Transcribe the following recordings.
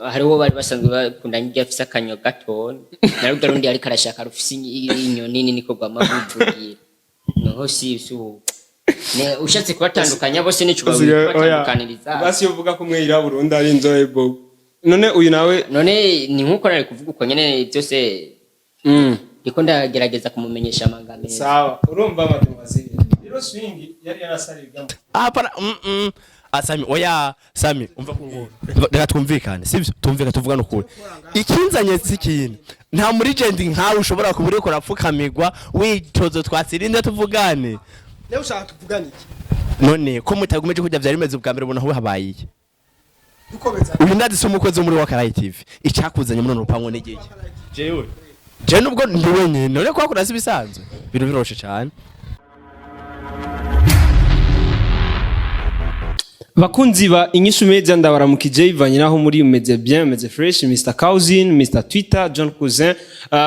Hariho bari basanzwe bakundanye, iryo afise akanyo gatonya na ruga rundi, ariko arashaka rufise inyo nini, niko rwama rwivugira. Noho si ubu. Ne ushatse kubatandukanya bose, nico kubatandukaniriza. Basi iyo uvuga ko umwe yirabura undi ari inzobe, Bobo, none uyu nawe? None ni nkuko nari kuvuga uko nyene byose, ndiko ndagerageza kumumenyesha amanga meza. Sawa, urumva mademoiselle, rero Swing yari yarasaribwa. Hapana. Sami, oya Sami, umva ko ngo reka twumvikane, sivyo? Tumvikane, tuvugane ukuri. Ikinzanye si ikintu, nta muri legend nkawe ushobora kuba uriko urapfukamirwa witozo. Twasirinde, tuvugane. Nawe ushaka tuvugane iki? None ko mutagumeje kurya vyari bimeze ubwa mbere, ubona aho habaye iki? Dukomeza. Uyu ndazi si umukozi wo muri Wakarayi TV. Icakuzanye muri runo rupangu ni giki? Jewe nubwo ndi wenyine, none ko hakora si ibisanzwe, ibintu biroroshe cane. Bakunzi ba Inyishu Media, ndabaramukije bivanye naho muri. Meze bien, meze fresh. Mr Cousin, Mr Twitter, John Cousin,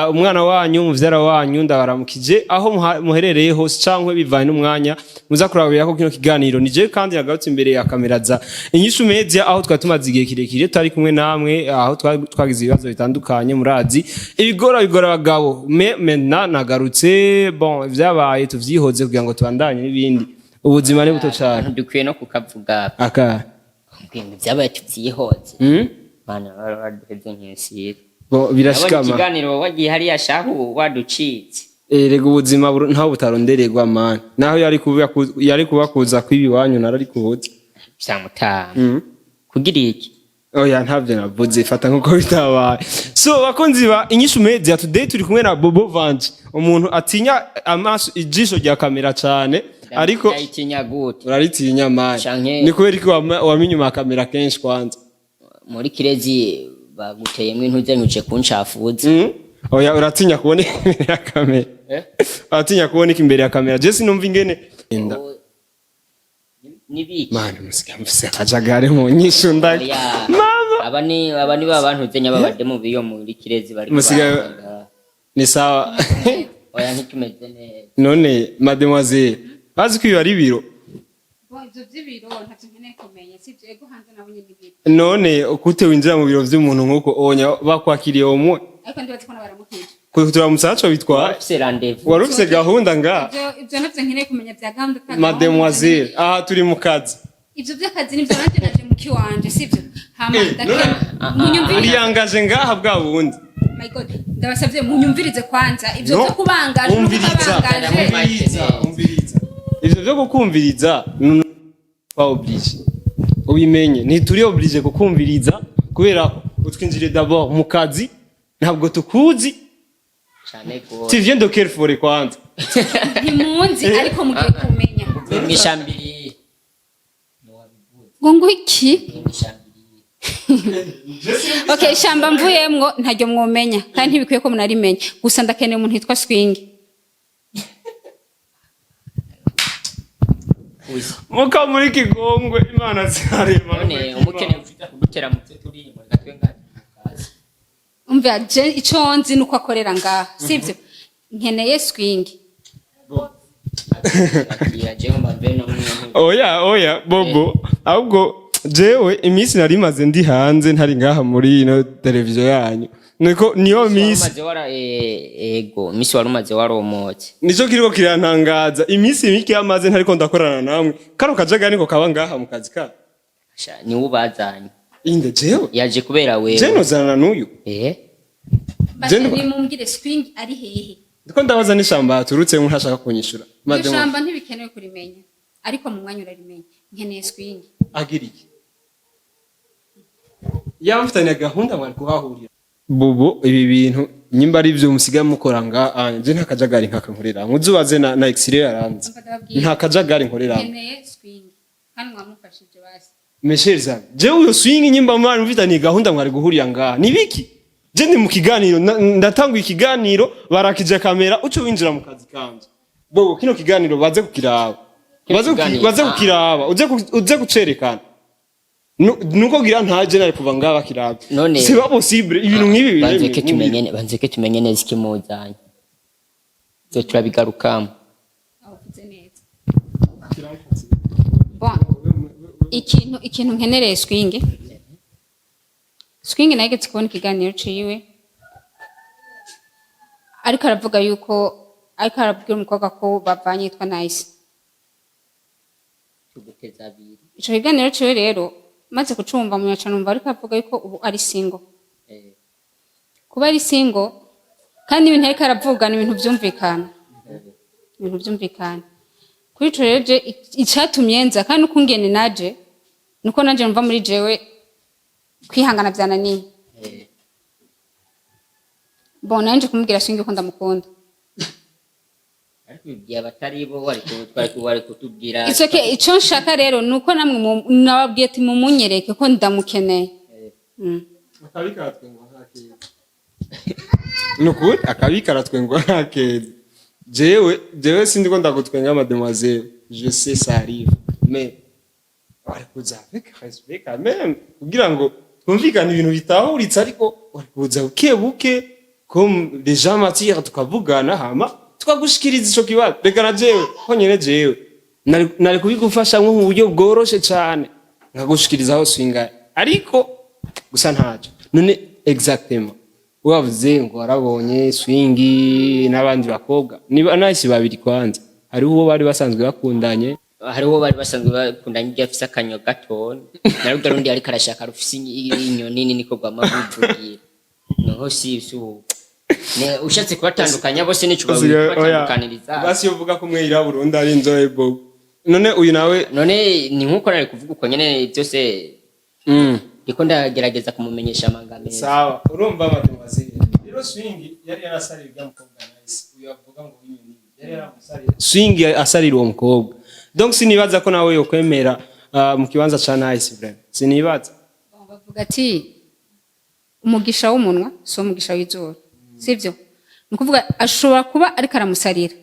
umwana wanyu, muvyara wanyu, ndabaramukije aho muherereye hose cankwe bivanye n'umwanya muza kurabira ko kino kiganiro. Ni jewe kandi nagarutse imbere ya kamera za Inyishu Media, aho twari tumaze igihe kirekire tutari kumwe namwe, aho twagize ibibazo bitandukanye. Murazi ibigora bigora abagabo. Mais maintenant nagarutse. Bon, vyabaye tuvyihoze kugira ngo tubandanye n'ibindi. Ubuzima ni buto cane. Dukwiye no kukavuga. Aka Ibintu byabaye tuvyihoze. Mana, baduheze nk'isiri. Bo Nabonye birashikama. ikiganiro wagiye hariya shahu waducitse. Erega ubuzima ntaho butarondererwa, man. Naho yari kuba kuza kwiba iwanyu, narari kubuza. Vyamutama kugira iki? Oya, ntabyo navuze, fata nkuko bitabaye. So bakunzi ba Inyishu Media, today turi kumwe na Bobo Vanje, umuntu atinya amaso, ijisho rya kamera cane, ariko Ndayitinya gute? Uraritinya, man. Ni kubera iki wama inyuma ya kamera kenshi kwanza? Muri kirezi baguteyemwo intuze nyuje kuncafuza. Oya, uratinya kuboneka imbere ya kamera. Eh? Uratinya kuboneka imbere ya kamera. Je sinumva ingene Inda. Nibiki? Mani, musigaye mufise akajagari mu nyishu ndaki. Oya. Mama. Aba ni ba bantu zenya babademu biyo muri kirezi bari. Ni sawa. Oya, ntitumeze neza. None mademoiselle, bazi ko ibi ari ibiro? Bo ivyo vy'ibiro ntavyo nkeneye kumenya, sivyo? Ego, hanze nabonye n'ibiro. None kute winjira mu biro vy'umuntu nk'uko onya bakwakiriye umwe? Ariko ndibaza ko nabaramukije. Kuturamutsa haco bitwaye. Ufise rendez-vous. Wari ufise gahunda nga? Ivyo ntavyo nkeneye kumenya vya gahunda ata gahunda. Mademoiselle, aha turi mu kazi. Ivyo vy'akazi nivyo, nanje naje mu kiwanje, sivyo? Hama Eh, munyumvirize. Uriyangaje ngaha bwa bundi. My God, ndabasavye munyumvirize kwanza ivyo No, vyo kubangaje no umviriza. kutabangaje. Umviriza, umviriza. Ivyo vyo kukumviriza pas obligé, ubimenye, ntituri obligé kukumviriza kubera ko utwinjire d'abord mu kazi, ntabwo tukuzi. Cane gose. Tu viens de quelle forêt kwanza? Ntimunzi, ariko mugiye kumenya. Mw'ishambiri. Ngo iki? Mw'ishambiri. Okay, ishamba mvuyemwo ntaryo mwomenya kandi ntibikwiye ko munarimenya. Gusa ndakeneye umuntu yitwa Swing. Muka muri kigongwe imana zirarema. None umukene ushaka kudutera mu byo turimo, reka twe ngaha turi mu kazi. Umva, je ico nzi nuko akorera ngaha, sivyo? Nkeneye Swing. Akira je ngo mbe no mwe. Oya, oya Bobo, ahubwo jewe iminsi nari maze ndi hanze, ntari ngaha muri ino televiziyo yanyu, niko niyo minsi. Umaze wara ego misi wari umaze waromotse. Nico kiriko kirantangaza, iminsi mike yamaze ntariko ndakorana namwe, kano kajagari niko kaba ngaha mu kazi ka. Sha, niwe ubazanye. Inde? Jewe? Yaje kubera wewe. Je nozanana n'uyu? Eh. Basi nimumbwire Swing ari hehe. Ndiko ndabaza n'ishamba yaturutsemo, ntashaka kunyishura. Iryo Mademo shamba ntibikenewe kurimenya, ariko mu mwanya urarimenya. Nkeneye Swing. Agira iki? Yaba mufitanye gahunda mwari kuhahurira. Bobo, ibi bintu nyimba ari byo musigaye mukora nga je nta kajagari nkaka nkorera, muzubaze na x-ray yaranze. Umva, ndababwira. Nta kajagari nkorera. Nkeneye Swing kandi mwamufashije basi. Mes chers amis, jewe uyo Swing, nyimba mwari mufitaniye gahunda mwari guhurira ngaha, nibiki? Je ndi mu kiganiro, ndatanguye ikiganiro, barakije kamera, uco winjira mu kazi kanje. Bobo, kino kiganiro baze kukiraba. Kino Baze kiganiro, baze kukiraba, uze kucerekana. Nuko gira ntaje nari kuva ngaha bakiraba. None C'est pas possible ibintu nk'ibi. Banzeke tumenye, banzeke tumenye neza ikimuzanye, ivyo turabigarukamo. Avuze neza. Bon, ikintu nkenereye Swing. Swing nageze kubona ikiganiro ciwe ariko aravuga yuko ariko arabwira umukobwa ko bavanye yitwa Nice. Tuguteza abiri. Ico kiganiro ciwe rero maze kucumva munyaca numva ariko avuga yuko ubu ari single. Kuba ari single kandi ibintu ariko aravuga ni ibintu vyumvikana, ibintu vyumvikana. Kuri ico rero je icatumye nza kandi ukungene naje nuko nanje numva muri jewe kwihangana vyananiye. Bon, nanje kumubwira Swing ko ndamukunda. Ariko ibibwiye abatari bo, wari kutubwira. It's okay. Ico nshaka rero nuko namwe nababwiye ati mumunyereke ko ndamukeneye. Akabi karatwengwa nta keza. Nukuri akabi karatwengwa nta keza. Jewe sindi ko ndagutwenga, mademoiselle, je sais, ça arrive, mais wari kuza avec respect quand même kugira ngo twumvikane ibintu bitahuritse, ariko wari kuza buke buke comme les gens matures, tukavugana hama tukagushikiriza ico kibazo. Reka na jewe ko nyene jewe nari kubigufasha nko mu buryo bworoshe cane nkagushikiriza aho swinga, ariko gusa ntaco. None exactement wavuze ngo warabonye Swingi n'abandi bakobwa, niba nahise babiri, kwanza hariho uwo bari basanzwe bakundanye? Hariho bari basanzwe bakundanye, iryo afise akanyo gatoya na rurya rundi ariko arashaka rufise inyo nini, niko rwama ruvugira. Noho si ubu. Ne ushatse kubatandukanya bose nico kubatandukaniriza. Basi uvuga ko umwe yirabura undi ari inzobe bobo. None uyu nawe? None ni nkuko nari kuvuga uko nyene byose, ndiko ndagerageza kumumenyesha amanga meza. Sawa, urumva mademoiselle, rero Swing yari yarasariye uriya mukobwa Nice, uyu avuga ngo w'inyoni yari yaramusariye. Swing asarira uwo mukobwa, donc sinibaza ko nawe yokwemera mu kibanza ca Nice, vraiment sinibaza. Bavuga ati umugisha w'umunwa si umugisha w'izuru, sibyo? Ni ukuvuga ashobora kuba ariko aramusarira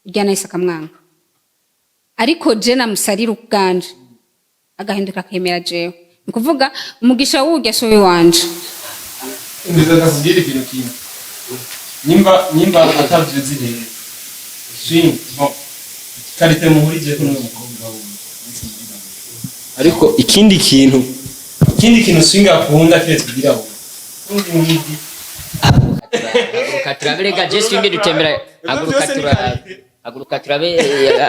urya Nice akamwanga, ariko je namusarira ubwanje agahinduka akemera jewe. Ni ukuvuga umugisha w'urya si uw'iwanje. Ndiza ndakubwira ikintu kimwe, nimba atavyuzi rero Swing, bon, qualité muhurije ko n'uwo mukobwa wundi, ariko ikindi kintu Swing akunda kiretse kugira ngo undi. Haguruka turabe rega, je Swing dutembera. Haguruka turabe, haguruka turabe,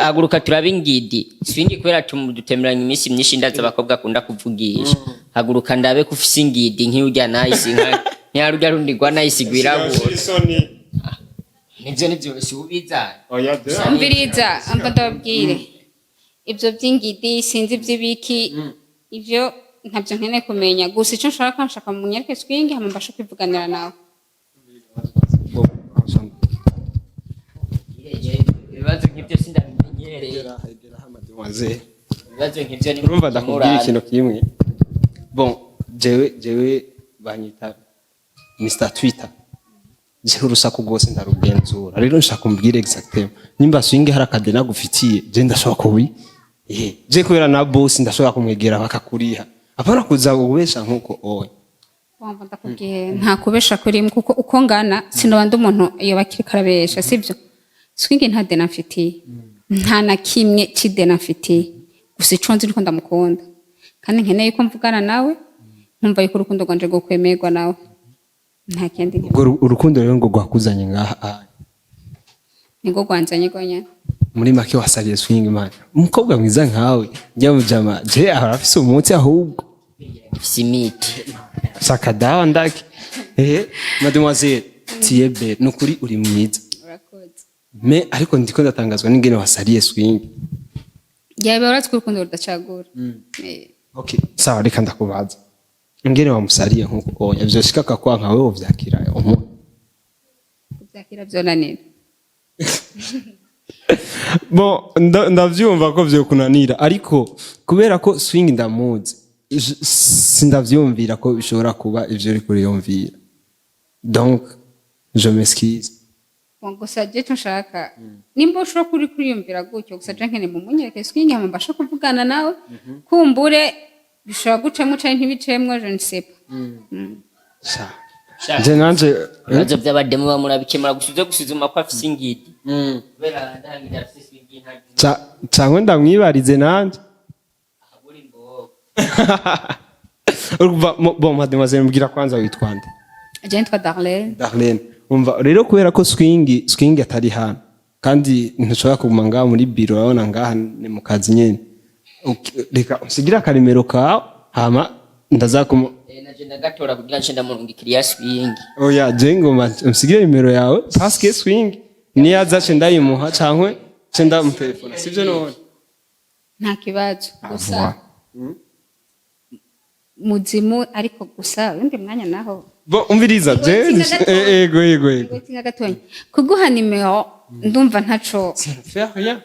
haguruka turabe ingidi Swing, kubera dutemberanye iminsi myinshi, ndazi abakobwa akunda kuvugisha. Haguruka ndabe ko ufise ingidi nk'urya Nice, nka rurya rundi rwa Nice rwirabura. Isoni. Nivyo si ubizana. Oya. Umviriza, umva ndababwire, ibyo by'ingidi sinzi iby'ibiki, ibyo ntabyo nkeneye kumenya. Gusa icyo nshaka, nshaka munyereke Swing hama mbashe kwivuganira nawe. Ibibazo nk'ibyo sindabimenyereye, ibibazo nk'ibyo ni Urumva, ndakubwira ikintu kimwe. Bon, jewe banyita Mr Twitter, jewe urusaku rwose ndarugenzura. Rero nshaka umbwire exactement nimba Swing hari akadeni agufitiye, je ndashobora kubi je kubera na boss ndashobora kumwegera bakakuriha, apana kuza ubesha nkuko oya. Wumva, ndakubwiye nta kubesha kurimo, kuko uko ngana sinoba ndi umuntu iyo bakiri karabesha, sibyo? Swing nta deni amfitiye, nta na kimwe c'ideni amfitiye. Gusa ico nzi niko ndamukunda kandi nkeneye ko mvugana nawe, nkumva yuko urukundo rwanje rwokwemerwa nawe. Nta kindi nkeneye. Ubwo urukundo rero ngo rwakuzanye ngaha aha? Niko rwanzanye rwonyene. Muri make wasariye Swing man, umukobwa mwiza nkawe njya mujama je ahora afise umunsi ahubwo. Ifise imiti. Saka dawa ndake. Mademoiselle, tu es belle, nukuri uri mwiza. Urakoze. Mais ariko ndiko ndatangazwa n'ingene wasariye Swing. Yaba uratse ko urukundo rudacagura. Okay, sawa, reka ndakubaza, ingene wamusariye nkuko oya vyoshika akakwanka, wewe wovyakira umu Kuvyakira vyonanira. Bon, ndavyumva ko vyokunanira, ariko kubera ko Swing ndamuzi, sindavyumvira ko bishobora kuba ivyo uri kuriyumvira, donc je m'excuse. Bon, gusa je ico nshaka, nimba ushobora kuri kuriyumvira gutyo, gusa je nkeneye mumunyereke Swing hama mbashe kuvugana nawe. Kumbure bishobora gucamwo canke ntibicemwo, je ne sais pas. Sha. Je nanje Ibibazo by'abademu bamurabikemura gusa uze gusuzuma ko afise ingidi, kubera ndangira afise Swing nta Cangwe ndamwibarize nanje. Abura imbogo. Urumva, bon, mademoiselle, mbwira kwanza witwa nde? Je nitwa Darlene. Darlene. Umva rero, kubera ko swing atari hano kandi ntushobora kuguma ngaha muri biro, urabona ngaha ni mu kazi nyene. Reka usigire akarimero kawe, hama ndazakumu Naje ndagatora kugira nce ndamurungikira iya swing. Oya, je ngoma usigire nimero yawe parce que swing niyaza ce ndayimuha cankwe ce ndamutelefona, sivyo none? Nta kibazo, gusa muzimu ariko gusa undi mwanya naho. Bo, umviriza je. Ngo Ego. Tinga gatonya kuguha nimero, ndumva ntaco. Ça ne fait rien.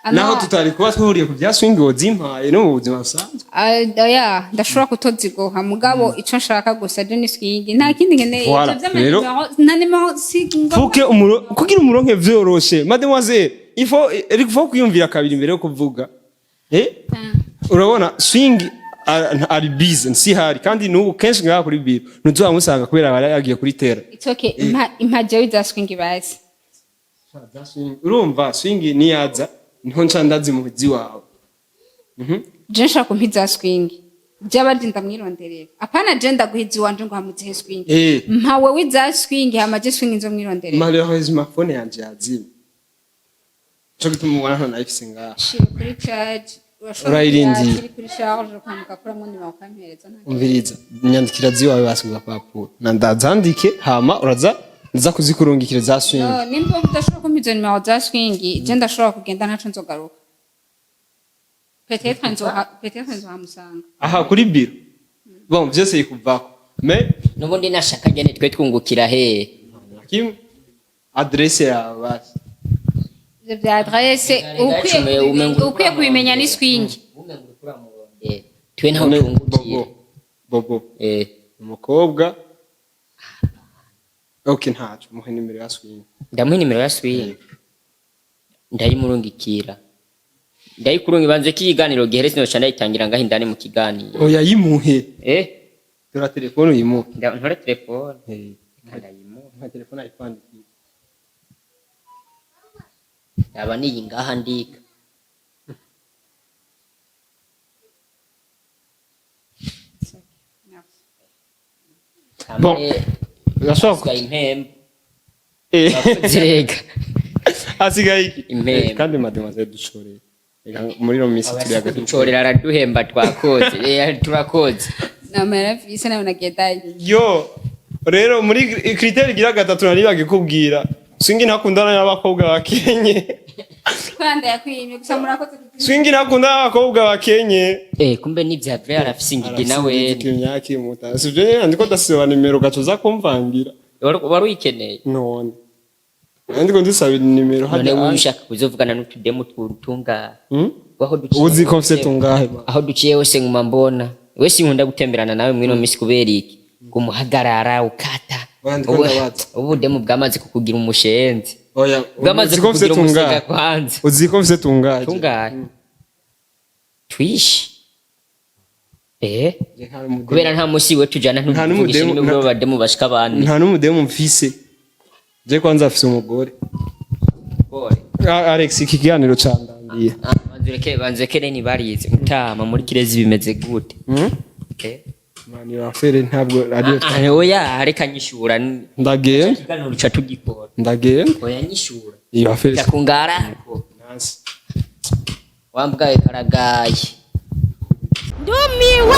Ah, no. Naho tutari kuba twahuriye ku bya swing, wozimpaye no mu buzima busanzwe. Ah, oya, ndashobora kutoziguha, mugabo ico nshaka gusa je ni swing, nta kindi nkeneye. Voilà. Ivyo vy'amanimero, nta nimero, si ngombwa. Fuke umuro kugira umuronke vyoroshe, mademoiselle, il faut kwiyumvira kabiri imbere yo kuvuga. Urabona swing ari busy, si hari kandi n'ubu kenshi ngaha kuri biro ntuzamusanga kubera aba yagiye kuri tera. It's okay, impa jewe za swing bazi. Urumva, swing niyaza niho nca ndazimuzi wawe. Je nshaka kumpa iza swing, byaba ari ndamwironderera, apana je ndaguha iwanje ngo hamuzihe swing. Mpa wewe iza swing, hama je swing nzomwironderera. Malheureusement phone yanje yazimye, nico gituma ubona nta nayifise ngaha. Shira kuri charge, urashobora. Urayirindiye. Kiri kuri charge, ukamuka kuramo nimero ukampereza, nta kibazo. Umviriza, nyandikira ziwawe basi papuro na ndazandike, hama uraza nza kuzikurungikira za swing. No, nimba udashobora kumpa izo nimero za swing, je ndashobora kugenda, ntaco nzogaruka. Peut-être nzohamusanga. Aha kuri biro, bon, vyose bikuvako mais N'ubundi nashaka nyene twe twungukira he? Kim adresse yawe basi. Ivyo vya adresse ukwiye kubimenya ni swing. Twe ntaho None twungukira. Bobo, bobo. Umukobwa, okay, ntaco, muhe nimero ya swing. Ndamuha nimero ya swing, ndayimurungikira, ndayikurunga banze ko ikiganiro gihere, sinoca ndayitangira ngaho indani mu kiganiro. Oya, yimuhe. Tora telefone uyimuhe. Ntore telefone? Eh. Ndayimuha. Nka telefone ayikwandikiye. Yaba niyi ngaha ndika. Bon. Urashobora Asigaye impembe. Eh. Zirega. Asigaye iki? Impembe. Kandi mademoiselle dushoreye. Reka muri ino minsi turi hagati. Ducorera, araduhemba, twakoze. Turakoze. Namara vise nawe nagendayo. Yo, rero muri critère igira gatatu nari bagikubwira, swingi ntakundana n'abakobwa bakenye. Kwanda yakwimye gusa, murakoze. Swingi ntakundana n'abakobwa bakenye. Kumbe n'ivya vrai, arafise ingigi nawe. Imyaka imuta sivyo nyene, ndiko ndasiba nimero gaco za kumvangira. Wari uyikeneye? None ndiko ndisaba nimero. None Hajya. wowe ushaka kuzovugana n'utudemu tungahe? Aho duciye Uzi ko mfise tungahe ba? Aho duciye hose nguma mbona we, sinkunda gutemberana nawe mwino misi kubera iki? Kumuhagarara ukata. Oya, ndiko ndabaza. Ubu budemu bwamaze kukugira umushenzi. Oya. Bwamaze Uzi ko mfise kukugira umusega. tungahe? Kwanza. Uzi ko mfise tungahe? Tungahe? Twishi kubera nta musi we tujana. Nta Ntuvugishe n'umudemu- n'ubwo bademu bashika bane. Nta n'umudemu mfise je, kwanza afise umugore. Alex, iki kiganiro candambiye. Ah, banzureke reni barize mutama muri kirezi bimeze gute? Hmm? Mani wafere ntabwo ariyo. Ah, oya, reka nyishura. Ndagenda. Ikiganiro ca tugikora. Ndagenda. Oya, nyishura. Iyo afere. Ndakungarako. Nansi. Wambwaye karagaye. Ndumiwe.